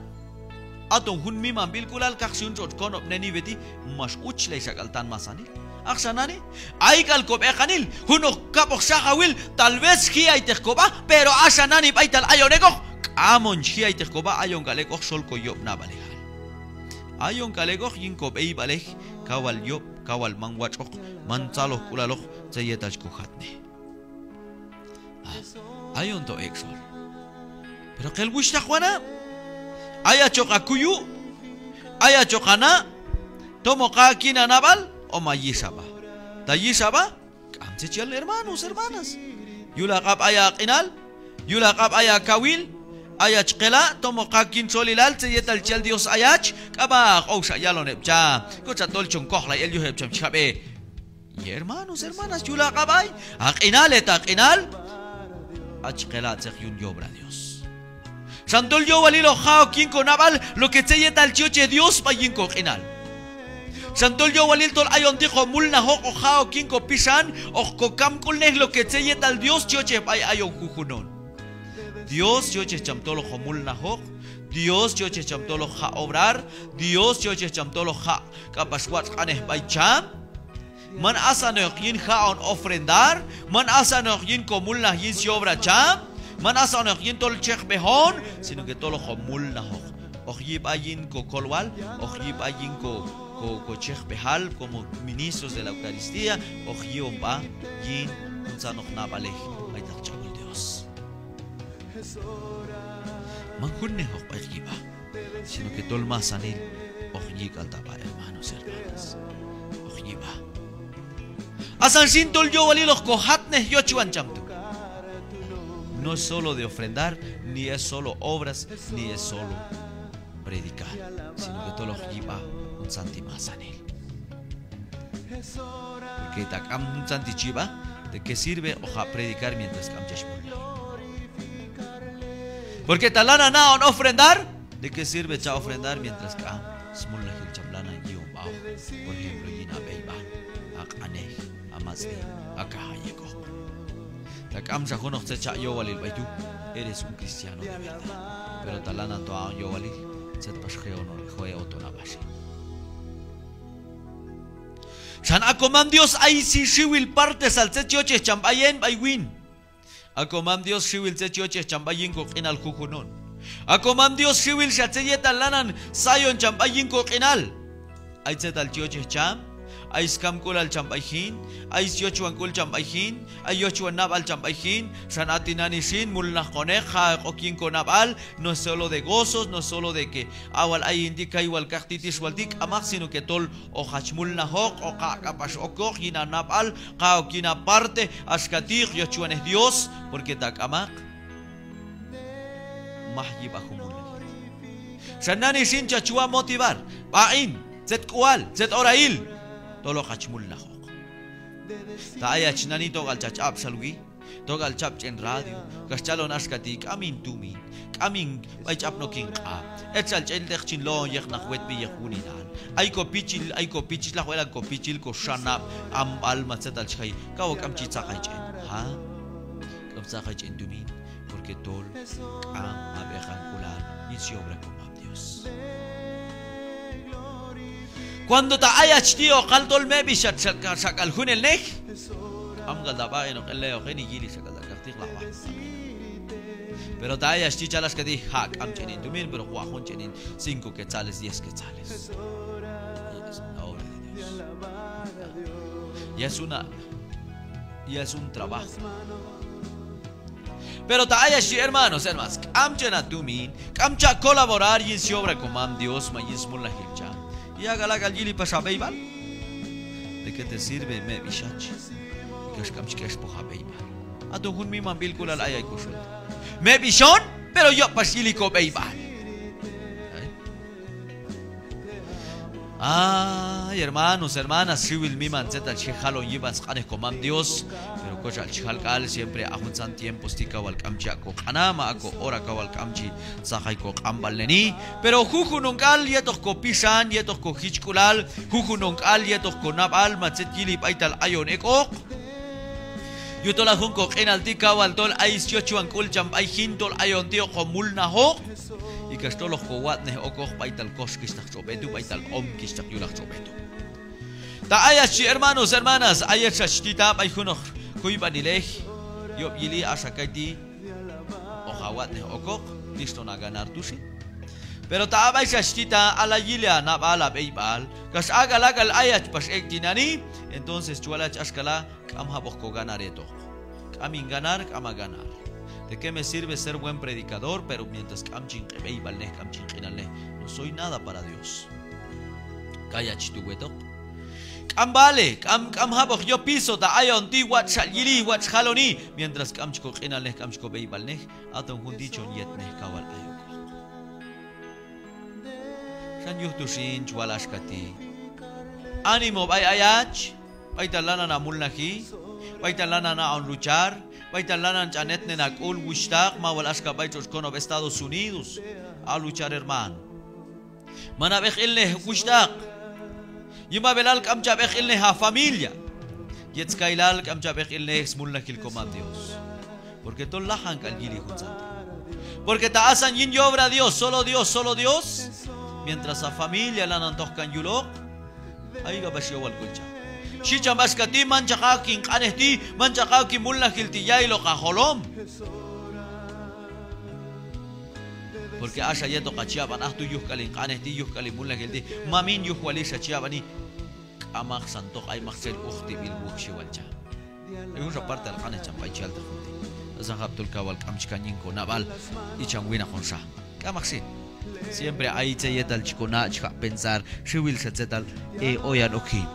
aton jun miman b'ilk'ulal kaq xhi jun tx'otx' konob' Nínive ti', max uchlay xa k'al tan masanil. Axa nani, ay k'al ko b'eqanil, junoq kab'oq xajawil, tal vez ji'ayteq ko b'a, pero axa nani b'aytal ayon ek'oq, k'am on chi ji'ayteq ko b'a, ayon k'al ek'oq xol ko yob' nab'alejal. Ayon k'al ek'oq yin ko b'eyb'alej, kaw wal yob', kaw wal man watx'oq, man tzalojk'ulaloq tzet yetal chi ko jatne. Ah, ayon to ek' xol. Pero k'al wuxhtaq wanab', ayach hoq ha kuyu', ayach hoq ha na', tom hoq ha'ok yin ha nab'al, o ma yix ha b'a. Ta yix ha b'a, k'am tzet chi yal, hermanos, hermanas. Yul ha q'ab' ay ha q'inal, yul ha q'ab' ay ha kawil, ayach q'ela', tom hoq ha'ok yin txolilal tzet yetal chi yal Dios ayach, k'amaq, hoq xa yalon heb' cham, koch ha tol chon kojlay el yuj heb' cham chi jab'e. Y hermanos, hermanas, yul ha q'ab' ay, ha q'inal, het ha q'inal, hach q'ela' tzet yun yobra Dios. Xan tol yowalil hoq ja'ok yin ko nab'al lo que tzet yetal chi yochej Dios b'ay yin ko q'inal. Xan tol yowalil tol ayon ti' hoq ko mulnajoq, hoq ja' ok yin ko pixan, hoq ko kamk'ulnej lo que tzet yetal Dios chi yochej b'ay ayon jujun on. Dios chi yochej cham tol hoq ko mulnajoq, Dios chi yochej cham tol hoq ja' obrar, Dios chi yochej cham tol hoq ja' k'apax watx' q'anej b'ay cham. Man asannejoq yin ja'on ofrendar, man asannejoq yin ko mulnaj yin syobra cham, man asannejoq yin tol chejb'ej on, sino que tol hoq ko mulnajoq. Hoq yi' b'a yin ko kolwal, hoq yi' b'a yin ko, ko, ko chejb'ejal como ministros de la Eucaristía, hoq yi'on b'a yin juntzanoq nab'alej b'aytaq ch'ab'ul Dios. Man junnejoq b'ay hoq yi' b'a, sino que tol masanil hoq yi' k'al ta' b'a, hermanos, hermanas. Hoq yi' b'a. Asan xin tol yowalil hoq ko jatnej yochwan cham tu'. No es solo de ofrendar, ni es solo obras, ni es solo predicar, sino que tol hoq yi' b'a juntzan ti' masanil. Porque ta k'am juntzan ti' chi b'a, ¿de qué sirve hoq ja' predicar mientras k'am chach mulnaj? Porque ta lanan ha'on ofrendar, ¿de qué sirve cha' ofrendar mientras k'am smulnajil cham lanan yi'on b'aoq? Por ejemplo, yin ha b'eyb'al, ha q'anej, ha matz'ni, ha kajan yek'oq. Ta k'amxa junoq tzet cha' yowalil b'ay tu', eres un cristiano de verdad. Pero ta lanan to ha'on yowalil, tzet pax je' on, je' oton ha b'a xin. Xan ha komam Dios ay xin xiwil partesal tzet chi yochej cham b'ay hin, b'ay win. Ha komam Dios xiwil tzet chi yochej cham b'ay yin ko q'inal jujun on. Ha komam Dios xiwil xa tzet yetal lanan sayon cham b'ay yin ko q'inal. Ay tzetal chi yochej cham, ay skamk'ulal cham b'ay jin, ay syochwank'ul cham b'ay jin, ay yochwan nab'al cham b'ay jin. Xan ha tinani xin mulnaj hoqon, ja' hoq ok yin ko nab'al, no es solo de gozos, no es solo de que ha wal ayin ti', kay wal kaqti', tix wal ti', k'amaq, sino que tol hoq hach mulnajoq, hoq haq' k'apax okoq yin ha nab'al, ha ok yin ha parte, axka ti' hoq yochwanej Dios, porque ta k'amaq maj yi' b'a jun mulnajil. Xan nani xin chach wa' motivar, b'aq'in, tzet k'ual, tzet orail, tol hoq hach mulnajoq. Ta ayach nani tok'al chach ab'xalwi, tok'al chab' ch'en radio, kax chalon axka ti': k'am hin tumin, k'am hin b'ay ch'apnoq hin q'ab', etxal ch'elteq chin lo'on yet naq wetb'i yet wuninal. Ay ko pichil, ay ko pichil, lajwelan ko pichil, ko xanab', amb'al, ma tzetal chi jayi, kaw k'am chi tzaqay ch'en. Ha? K'am tzaqay ch'en tumin, porque tol k'am ha b'eqank'ulal yin syobra komam Dios. Cuando ta ayach ti' hoq hal tol meb'ixach xa, xa k'al junelnej, k'am k'al ta' b'aq'inoq el leoq heni, yili xa k'al ta' kaqtiq lajb'al. Pero ta ayach ti' chal axka ti': ja', k'am ch'en hin tumin, pero hoq waq' jun ch'en hin cinco quetzales, diez quetzales. Y es una obra de Dios. Ya es una, ya es un trabajo. Pero ta ayach ti', hermanos, hermanas, k'am ch'en ha tumin, k'am cha' colaborar yin syobra komam Dios ma yin smulnajil cham, y ak'al, ak'al yili pax ha b'eyb'al. ¿De qué te sirve meb'ixach kax k'am chi k'expoj ha b'eyb'al? Haton jun miman b'ilk'ulal ayay ko xol. Meb'ix hon, pero yob' pax yili ko b'eyb'al. Ay, hermanos, hermanas, xiwil miman tzetal chi je' jalon yib'an sq'anej komam Dios, pero koch wal chi jal k'al, siempre ha juntzan tiempos ti' kaw wal k'am chi yaq' ko q'ana', ma ha ko hora kaw wal k'am chi tzaqay ko q'anb'alneni. Pero jujun on k'al yetoq ko pixan, yetoq ko jichk'ulal, jujun on k'al yetoq ko nab'al, ma tzet yili b'aytal ayon ek'oq. Yujtol ha jun ko q'inal ti' kaw wal tol ay syochwan k'ul cham b'ay jin tol ayon ti' hoq ko mulnajoq, y kax tol hoq ko watx'nej okoq b'aytal koxkixhtaq tx'o b'e tu', b'aytal omkixhtaq yulaq tx'o b'e tu'. Ta ayach chi, hermanos, hermanas, ayach xach tita b'ay junoq kuyb'anilej, yob' yili axa kayti' hoq ha watx'nej okoq, tixton ha ganar tu' xin. Pero ta ha b'ay xach tita, ala yili ha nab'al, ha b'eyb'al, kax ak'al, ak'al ayach pax ek' tinani', entonces chi wal hach axka la': k'am jab'oq ko ganar hetoq, k'am hin ganar, k'am ha ganar. ¿De qué me sirve ser buen predicador, pero mientras k'am chin b'eyb'alnej, k'am chin q'inalnej, no soy nada para Dios? Kayach tu' wetoq. K'am vale, k'am, k'am jab'oq yopiso ta ayon ti' watx' xal yili, watx' jaloni, mientras k'am chi ko q'inalnej, k'am chi ko b'eyb'alnej. Haton jun ti' chon yetnej kaw wal ayokoq. Xan yuj tu xin chi wal axka ti': ánimo b'ay ayach, b'aytal lanan ha mulnaji, b'aytal lanan haq'on luchar, b'aytal lanan ch'an etnen ha k'ul wuxhtaq, ma wal axka b'ay tx'otx' konob' Estados Unidos. Ha luchar, hermano. Man hab'eq ilnej wuxhtaq. Yin b'ab'elal k'am cha b'eq ilnej ha familia. Yet skayelal k'am cha b'eq ilnej smulnajil Komam Dios. Porque tol lajan k'al yili juntzan ti'. Porque ta asan yin yobra Dios, solo Dios, solo Dios. Mientras ha familia lanan toj kan yuloq, ay k'apax yowal k'ul cham. Xhi cham axka ti': manchaq ha ok hin q'anej ti', manchaq ha ok hin mulnajil ti' yayiloq ha jolom. Porque axa yetoq hach yab'an ajtu yuj k'al hin q'anej ti', yuj k'al hin mulnajil ti', mamin, yuj wal ix hach yab'ani. K'amaq, xan toj ay maktxel ujtib'il wuj, xhi wal cham. Ay junxa parteal q'anej cham b'ay chi yalteq jun ti'. Asan jab' tol kaw wal k'am chi kan yin konab'al, icham winaq on xa. K'amaq xin. Siempre ay tzet yetal chi kona' chi jaq' pensar, xiwil xa tzetal, e, oyan ok jin.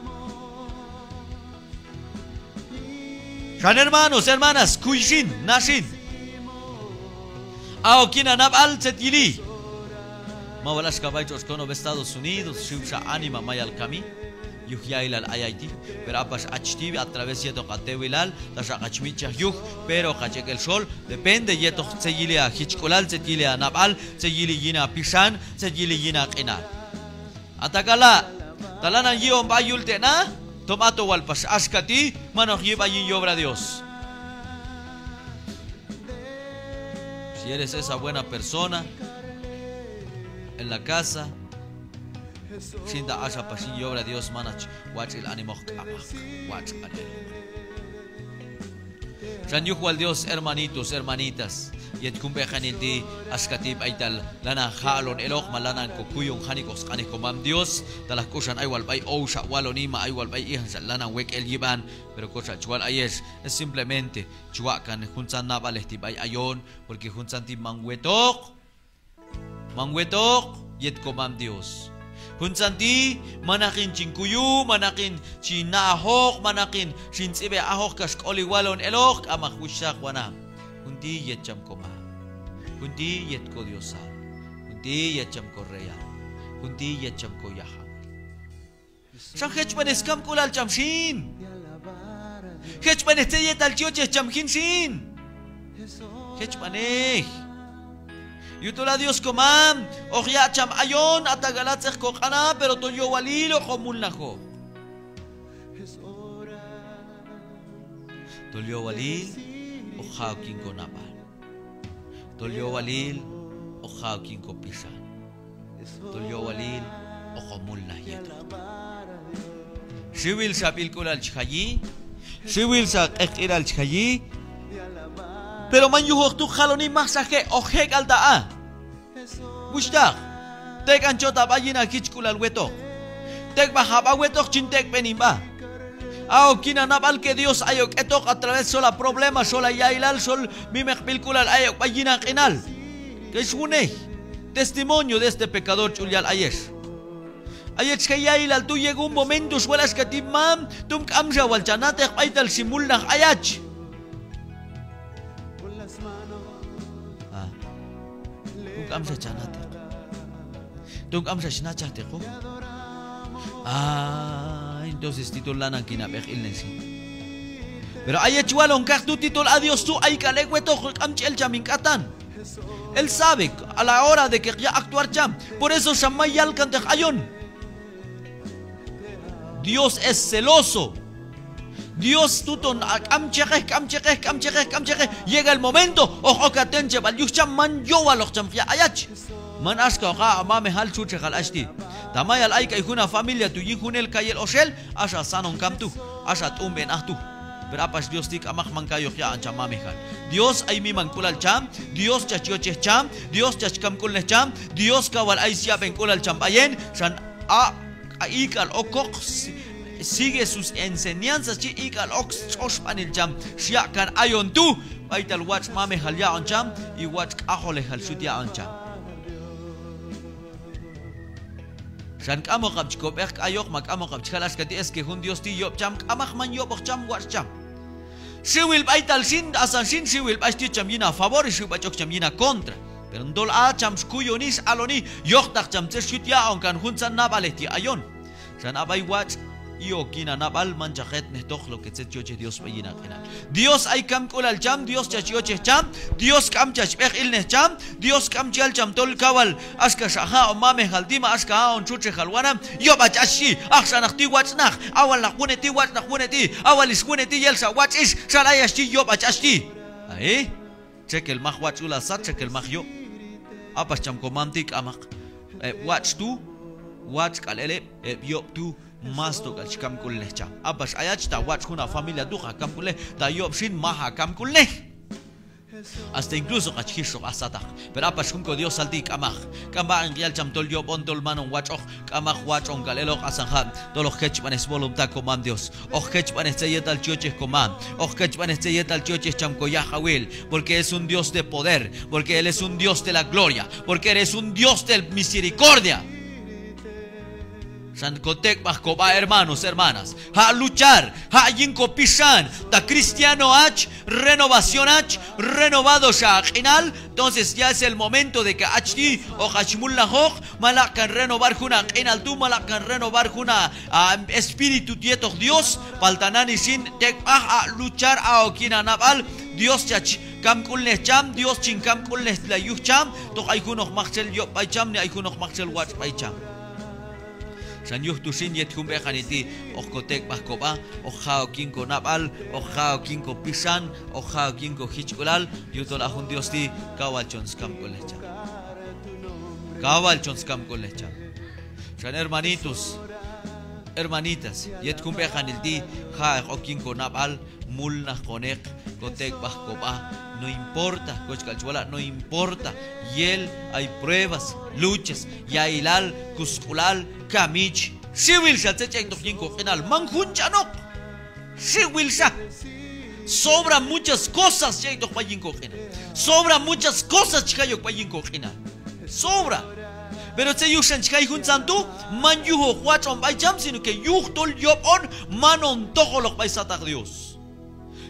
Xan hermanos, hermanas, kuy xin, na xin. A ok yin ha nab'al tzet yili. Ma wal axka b'ay tx'otx' konob' Estados Unidos, xiw xa anima mayal kami yuj ya'ilal ayay ti'. Pero a pax hach ti' a través yetoq ha tewilal, taxa hach mitx'chaj yuj, pero hoq hach ek' el xol, depende yetoq tzet yili ha jichk'ulal, tzet yili ha nab'al, tzet yili yin ha pixan, tzet yili yin ha q'inal. A tak'ala', ta lanan yi'on b'a yul te' na, tom hato wal pax axka ti', man hoq yi' b'a yin yobra Dios. Si eres esa buena persona en la casa, xin ta axa pax yin yobra Dios, man hach watx'il anima, hoq k'amaq, watx' k'al el. Xan yuj wal Dios, hermanitos, hermanitas, yet jun b'eqanil ti', axka ti' b'aytal lanan jalon eloq, ma lanan kokuyon janik'oq sq'anej Komam Dios, talaj k'uxan ay wal b'ay ow xa waloni, ma ay wal b'ay ijan xa lanan wek' el yib'an, pero kotxa chi wal ayex, es simplemente chi waq' kan juntzan nab'alej ti' b'ay ayon, porque juntzan ti' man wetoq, man wetoq yet Komam Dios. Juntzan ti' manaq hin chin kuyu, manaq hin chin na' ajoq, manaq hin chin tz'ib'ej ajoq kax k'oli walon eloq, k'amaq, wuxhtaq, wanab'. Jun ti' yet cham Komam. Jun ti' yet koDiosal. Jun ti' yet cham koReyal. Jun ti' yet cham koYajawil. Xan jechb'anej skamk'ulal cham xin. Jechb'anej tzet yetal chi yochej cham jin xin. Jechb'anej. Yujtol a Dios Komam hoq yaq' cham ayon, a tak'ala' tzet koq'ana', pero tol yowalil hoqon mulnajoq. Tol yowalil hoq ja' ok yin konab'al. Tol yowalil hoq ja' ok yin kopixan. Tol yowalil hoqon mulnaj yetoq. Xiwil xa b'ilk'ulal chi jayi, xiwil xa q'eqq'inal chi jayi, pero man yujoq tu' jaloni, maj xa je', hoq je' k'al ta' a. Wuxhtaq, tek'an chot ha b'a yin ha jichk'ulal wetoq. Tek'b'aj ha b'a wetoq, chin tek'b'en hin b'a. A ok yin ha nab'al que Dios ayok etoq a través xol ha problema, xol ha ya'ilal, xol mimeq b'ilk'ulal ayok b'ay yin ha q'inal. Kay xwunej, testimonio de este pecador ch'ul yal ayex. Ayex chi je' ya'ilal tu', llegó un momento xwal axka ti': Mam, tom k'amxa wal cha nateq b'aytal xin mulnaj ayach. Ah. Tom k'amxa cha nateq. Tom k'amxa chi nachajteq, oh. Ah, entonces ti' tol lanan kin ha b'eq ilnen xin. Pero ayex chi walon kaqtu' ti' tol a Dios tu' ay k'al ek' wetoq, k'am chi el cham hin k'atan. Él sabe a la hora de que hoq yaq' actuar cham. Por eso xan may yalkanteq ayon. Dios es celoso. Dios tu' ton a k'am cheqej, k'am cheqej, k'am cheqej, k'am cheqej. Llega el momento, hoq ok ha tencheb'al yuj cham, man yowaloq cham hoq yaq' ayach. Man axka hoq haq' ha mamejal, txutxejal, hach ti'. Ta mayal ayk'ay jun ha familia tu' yin junel kayel oxel, axa sanon kam tu', axa t'umb'en aj tu'. Pero a pax Dios ti' k'amaq, man kayoq yaq'on cham mamejal. Dios ay mimank'ulal cham, Dios chach yochej cham, Dios chach kamk'ulnej cham, Dios kaw wal ay syab'enk'ulal cham b'ayin, xan a ik'al okoq, si-, sigue sus enseñanzas, chi ik'al ok stx'oxb'anil cham xyaq' kan ayon tu', b'aytal watx' mamejal yaq'on cham, y watx' k'ajolejal xyut yaq'on cham. Xan k'amoqab' chi kob'eq k'ayoq, ma k'amoqab' chi jal axka ti': Es que jun Dios ti' yob' cham. K'amaq, man yob'oq cham, watx' cham. Xiwil b'aytal xin, asan xin, xiwil b'ay xtit cham yin ha favor, y xiw b'ay ch'ok cham yin ha contra. Pero tol a cham xkuyoni, xaloni, yojtaq cham tzet xyut yaq'on kan juntzan nab'alej ti' ayon. Xan a b'ay watx' I ok yin ha nab'al manchaq hetnejtoq lo que tzet chi yochej Dios b'ay yin ha q'inal. Dios ay kamk'ulal cham, Dios chach yochej cham, Dios k'am chach b'eq ilnej cham, Dios k'am chi yal cham tol kawal axka xa ha'on mamejal ti' ma axka ha'on txutxejal wanab', yob' hach hach ti', axa naq ti' watx' naq, a wal naq wune' ti', watx' naq wune' ti', a wal ix wune' ti', yel xa watx' ix, xal ayach ti', yob' hach hach ti'. Ahi, txekel mak watx' yul ha sat, txekel mak yob'. A pax cham komam ti' k'amaq. Heb' watx' tu', watx' k'al el heb', heb' yob' tu', mas tok'al chi kamk'ulnej cham. A pax ayach ta watx' jun ha familia tu' hoq ha kamk'ulnej, ta yob' xin maj ha kamk'ulnej. Hasta incluso hoq hach jixoq ha sataq. Pero a pax jun ko Diosal ti' k'amaq. K'am b'aq'in yal cham tol yob' on, tol man on watx'oq, k'amaq, watx' on k'al eloq, asan ha' tol hoq jechb'anej svoluntad komam Dios. Hoq jechb'anej tzet yetal chi yochej komam. Hoq jechb'anej tzet yetal chi yochej cham ko yajawil. Porque es un Dios de poder. Porque Él es un Dios de la gloria. Porque eres un Dios de misericordia. Xan ko tek'b'aj kob'a, hermanos, hermanas. Ha' luchar, ha' yin ko pixan. Ta cristiano hach, renovación hach, renovado xa ha q'inal. Entonces ya es el momento de que hach ti' hoq hach mulnajoq, ma laq' kan renovar jun ha q'inal tu', ma laq' kan renovar jun ha, ha espíritu yetoq Dios. Palta nani xin tek'b'aj, ha' luchar, ha' ok yin ha nab'al. Dios chach kamk'ulnej cham, Dios chin kamk'ulnejlay yuj cham. Toq ay junoq maktxel yob' b'ay cham, ni ay junoq maktxel watx' b'ay cham. Xan yuj tu xin yet jun b'eqanil ti' hoq ko tek'b'aj kob'a, hoq ja' ok yin ko nab'al, hoq ja' ok yin ko pixan, hoq ja' ok yin ko jichk'ulal, yujtol a jun Dios ti' kawal chon skamk'ulnej cham. Kawal chon skamk'ulnej cham. Xan hermanitos, hermanitas, yet jun b'eqanil ti' ja'eq ok yin ko nab'al, mulnaj koneq, ko tek'b'aj kob'a, no importa, koch k'al chi wala', no importa, yel, ay pruebas, luchas, yailal, kusk'ulal, kamich, xiwil xa tzet chi ek'toq yin ko q'inal, man jun ch'anoq, xiwil xa. Sobra muchas cosas chi ek'toq b'ay yin ko q'inal. Sobra muchas cosas chi jay ok b'ay yin ko q'inal. Sobra. Pero tzet yuj xan chi jay juntzan tu', man yujoq watx' on b'ay cham, sino que yujtol yob' on, man on tojoloq b'ay sataq Dios.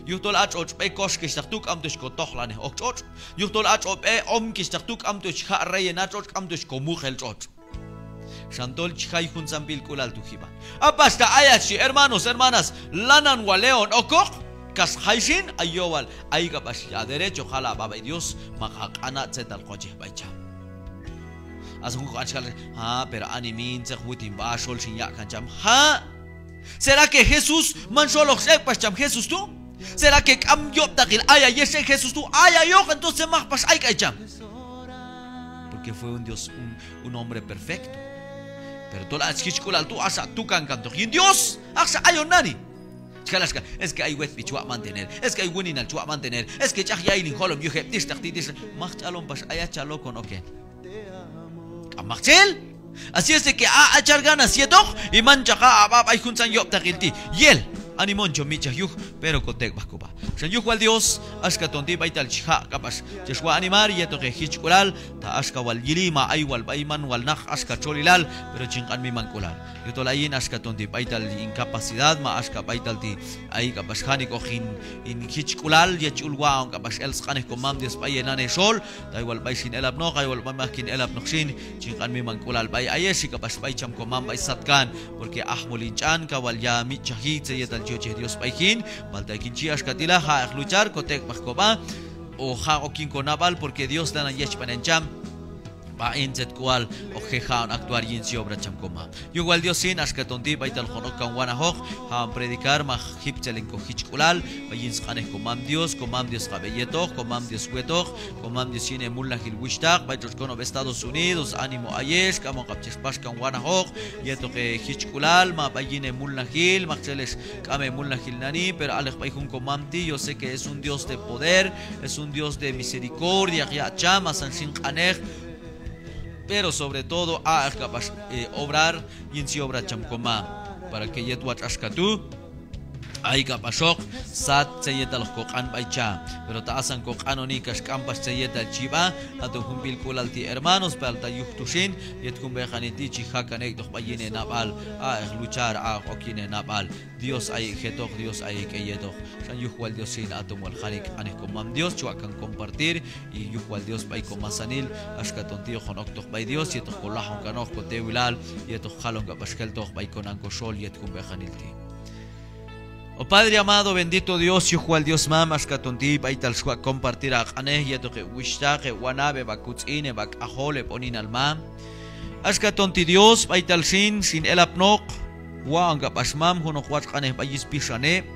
Yujtol a tx'otx' b'e koxkixhtaq tu' k'amto xko tojlanej ok tx'otx'. Yujtol a tx'otx' b'e omkixhtaq tu' k'amto xja' reyena tx'otx', k'amto xko muqel tx'otx'. Xan tol chi jay juntzan b'ilk'ulal tu' jib'an. A pax ta ayach chi, hermanos, hermanas, lanan wal eon okoq, kax jay xin, ay yowal, ay k'apax ha derecho jala' b'a b'ay Dios, maq ha q'ana' tzetal kochej b'ay cham. Asan jun koq'an chi jal, ha, pero anima hin tzet wut hin b'a xol xin yaq' kan cham. Ha'. ¿Será que Jesús man xol hoq x'ek' pax cham Jesús tu'? ¿Será que k'am yob'taqil ay ayex ek' Jesús tu'? Ay ayoq, entonces maj pax ay k'ay cham. Porque fue un Dios, un, un hombre perfecto. Pero tol a chi jichk'ulal tu', axa tukan kantoq yin Dios. Axa ayon nani. Chi jal axka, es que ay wetb'i chi waq' mantener. Es que ay wuninal chi waq' mantener. Es que ch'aj ya'il hin jolom yuj heb' tixtaq ti' tixtaq. Maj ch'alon pax ayach, chaloq kon oken. K'am maktxel. Así es de que a, a char ganas yetoq, y manchaq a, a b'a b'ay juntzan yob'taqil ti'. Yel, anima on chon mitx'chaj yuj, pero ko tek'b'aj kob'a. Xan yuj wal Dios, axka ton ti' b'aytal chi jaq' k'apax chex wa' animar yetoq he jichk'ulal, ta axka wal yili ma ay wal b'ay man wal naq axka txolilal, pero chin q'an mimank'ulal. Yujtol ayin axka ton ti' b'aytal incapacidad ma axka b'aytal ti' ay k'apax janik'oq hin, hin jichk'ulal yet chi ul waq'on k'apax el sq'anej komam Dios b'ay he nan he xol, ta ay wal b'ay xin elapnoq, ay wal b'ay mak kin elapnoq xin, chin q'an mimank'ulal b'ay ayex, xhi k'apax b'ay cham komam b'ay satkan, porque ajmul hin ch'an, kawal ya mitx'chaji tzet yetal chi yochej Dios b'ay jin, palta kin chi axka ti' la, jaq'eq luchar, ko tek'b'aj kob'a, o jaq' ok yin ko nab'al, porque Dios lanan yechb'anen cham b'aq'in tzet k'ual hoq je' jaq'on actuar yin syobra cham komam. Yuj wal Dios xin, axka ton ti' b'aytal hoqon ok kan wanajoq, jaq'on predicar, ma jiptzelen ko jichk'ulal b'ay yin sq'anej komam Dios, komam Dios qab'e yetoq, komam Dios wetoq, komam Dios yin he mulnajil wuxhtaq b'ay tx'otx' konob' Estados Unidos, ánimo ayex, k'am on kab' chex pax kan wanajoq yetoq he jichk'ulal, ma b'ay yin he mulnajil, maktxel ex k'am he mulnajil nani, pero aleq b'ay jun komam ti', yo sé que es un Dios de poder, es un Dios de misericordia, hoq yaq' cham, asan xin q'anej, pero sobre todo aq'eq k'apax, eh, obrar yin syobra cham komam, para que yet watx' axka tu', ay k'apaxoq sat tzet yetal hoq koq'an b'ay cha. Pero ta asan koq'anoni kax k'am pax tzet yetal chi b'a, aton jun b'ilk'ulal ti' hermanos, palta yuj tu xin yet jun b'eqanil ti' chi jaq' kan ek'toq b'ay yin henab'al, aq'eq luchar, aq'eq ok yin henab'al. Dios ayek' jetoq, Dios ayek' heyetoq. Xan yuj wal Dios xin, aton wal janik' q'anej komam Dios chi waq' kan compartir, y yuj wal Dios b'ay komasanil, axka ton ti' hoqon oktoq b'ay Dios yet hoq kolajon kanoq kotewilal, yet hoq jalon k'apax jeltoq b'ay konan koxol yet jun b'eqanil ti'. Oh Padre amado, bendito Dios, yuj wal Dios mam, axka ton ti' b'aytal xwaq' compartir haq'anej yetoq heb' wuxhtaq, heb' wanab', heb' hakutz'in, heb' hak'ajol, heb' uninal mam. Axka ton ti' Dios, b'aytal xin, xin elapnoq waq'on k'apax mam junoq watx' q'anej b'ay yin spixan heb'.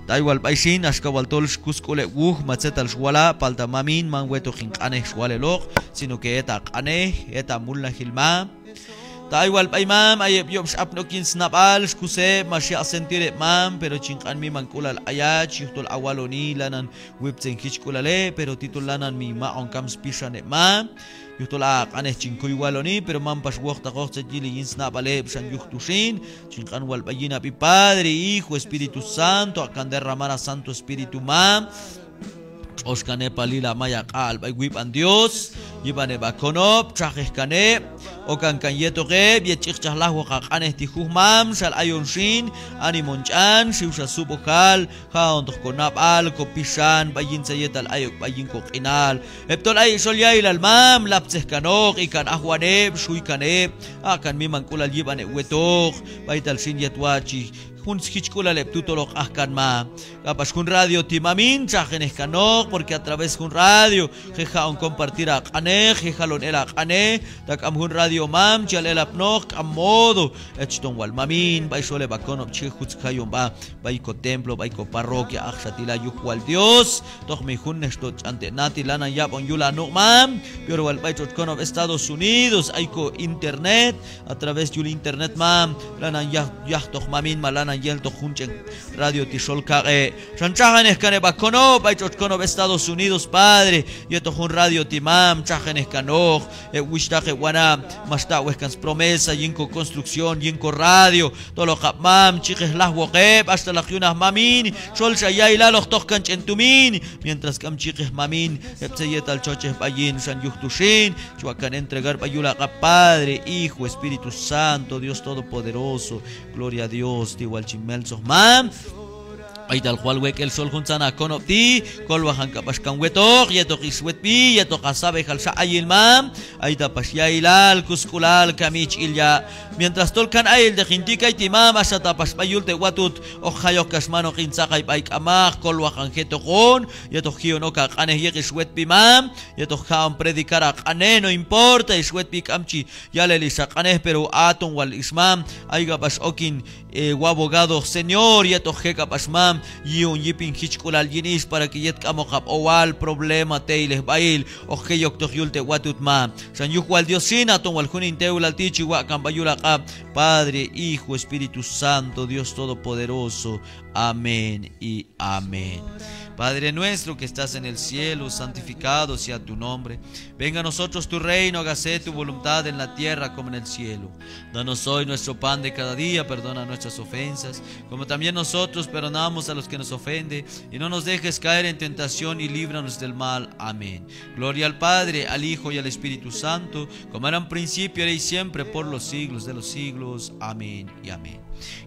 Ta ay wal b'ay xin, axka wal tol xkus sk'ul heb' wuj ma tzetal xwala', palta mamin, man wetoq hin q'anej xwal eloq, sino que het haq'anej, het hamulnajil mam. Ta ay wal b'ay mam, ay heb' yob' x'apni ok yin snab'al, xkus heb', max yaq' sentir heb' mam, pero chin q'an mimank'ulal ayach, yujtol hawaloni lanan wiptzen jichk'ulal heb', pero ti tol lanan mi maq'on kam spixan heb' mam. Yujtol ha q'anej chin kuy waloni, pero man pax wojtaqoq tzet yili yin snab'al heb', xan yuj tu xin, chin q'an wal b'ay yin hab'i Padre, Hijo, Espíritu Santo, aq'kan derramar ha Santo Espíritu mam. Tx'ox kan hepalil ha may ha q'aq'al b'ay wib'an Dios, yib'an heb' hakonob', txajej kan heb', okan kan yetoq heb', yet ch'iqchaj lajwoq ha q'anej ti' juj mam, xal ayon xin, anima on ch'an, xiwxa sub'ojal, ja'ontoq konab'al, kopixan, b'ay yin tzet yetal ayok b'ay yin koq'inal. Heb' tol ayek' xol yailal mam, laptzej kanoq, ikan ajwan heb', xuy kan heb', aq' kan mimank'ulal yib'an heb' wetoq, b'aytal xin yet watx' chi jun sjichk'ulal heb' tu' tol hoq aj kan mam. K'apax jun radio ti' mamin, txajenej kanoq, porque a través jun radio je' jaq'on compartir haq'anej, je' jalon el haq'anej. Ta k'am jun radio mam, chi yal elapnoq, k'am modo. Hech ton wal mamin, b'ay xol heb' hakonob' chi je' jutz jayon b'a b'ay kotemplo, b'ay koparroquia, ajxa ti' la yuj wal Dios. Toq mi junnej xtol ch'an te' nati', lanan yab'on yul hanuq' mam. Peor wal b'ay tx'otx' konob' Estados Unidos, ay ko internet, a través yul internet mam, lanan yaj, yajtoq mamin, ma lanan yeltoq jun ch'en radio ti' xol kaq'e'. Xan txajenej kan heb' hakonob' b'ay tx'otx' konob' Estados Unidos, Padre, yetoq jun radio ti' mam, txajenej kanoq. Heb' wuxhtaq, heb' wanab', max taq'wej kan spromesa yin koconstrucción, yin koradio, tol hoq hab' mam, ch'iqej lajwoq heb', haxtalaq yunaj mamin, xol xa yailal hoq toj kan ch'en tumin, mientras k'am ch'iqej mamin heb' tzet yetal chochej b'ay yin. Xan yuj tu xin, chi waq' kan entregar b'ay yul haq'ab' Padre, Hijo, Espíritu Santo, Dios Todopoderoso. Gloria a Dios, ti wal chin meltzoj mam. B'aytal hoq wal wek'el xol juntzan hakonob' ti', kolwajan k'apax kan wetoq, yetoq ix wetb'i, yetoq hasab'ejal xa ayil mam. Ay ta pax yailal, kusk'ulal, kami chi ilya'. Mientras tol kan ayilteq hin ti' kayti' mam, haxa ta pax b'ay yul te' watut hoq jayoq kax man hoq hin tzaqay b'ay k'amaq, kolwajan jetoq on, yetoq ji'on ok haq'anej yetoq ix wetb'i mam, yetoq jaq'on predicar haq'anej, no importa ix wetb'i k'am chi yal el ix haq'anej, pero haton wal ix mam, ay k'apax ok hin, eh, wabogado, Señor, yetoq je' k'apax mam, yi'on yip hin jichk'ulal yin ix para que yet k'amoqab' owal, problema, teylejb'ahil, hoq je' yoktoq yul te' watut mam. Xan yuj wal Dios xin, haton wal jun hin tewlal ti' chi waq' kan b'ay yul haq'ab' Padre, Hijo, Espíritu Santo, Dios Todopoderoso. Amén y amén. Padre nuestro que estás en el cielo, santificado sea tu nombre. Venga a nosotros tu reino, hágase tu voluntad en la tierra como en el cielo. Danos hoy nuestro pan de cada día, perdona nuestras ofensas, como también nosotros perdonamos a los que nos ofenden, y no nos dejes caer en tentación y líbranos del mal. Amén. Gloria al Padre, al Hijo y al Espíritu Santo, como era en principio, ahora y siempre, por los siglos de los siglos. Amén y amén.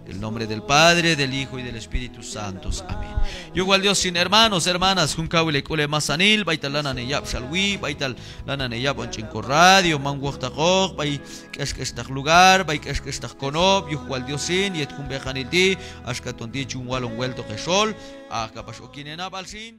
En el nombre del Padre, del Hijo y del Espíritu Santo. Amén. Yuj wal Dios xin, hermanos, hermanas, jun kawil hek'ul hemasanil, b'aytal lanan heyab' xalwi, b'aytal lanan heyab'on ch'en koradio, man wojtaqoq, b'ay k'ex k'extaq lugar, b'ay k'ex k'extaq konob', yuj wal Dios xin, yet jun b'eqanil ti', axka ton ti' chi yun walon weltoq hexol, aj k'apax ok yin henab'al xin.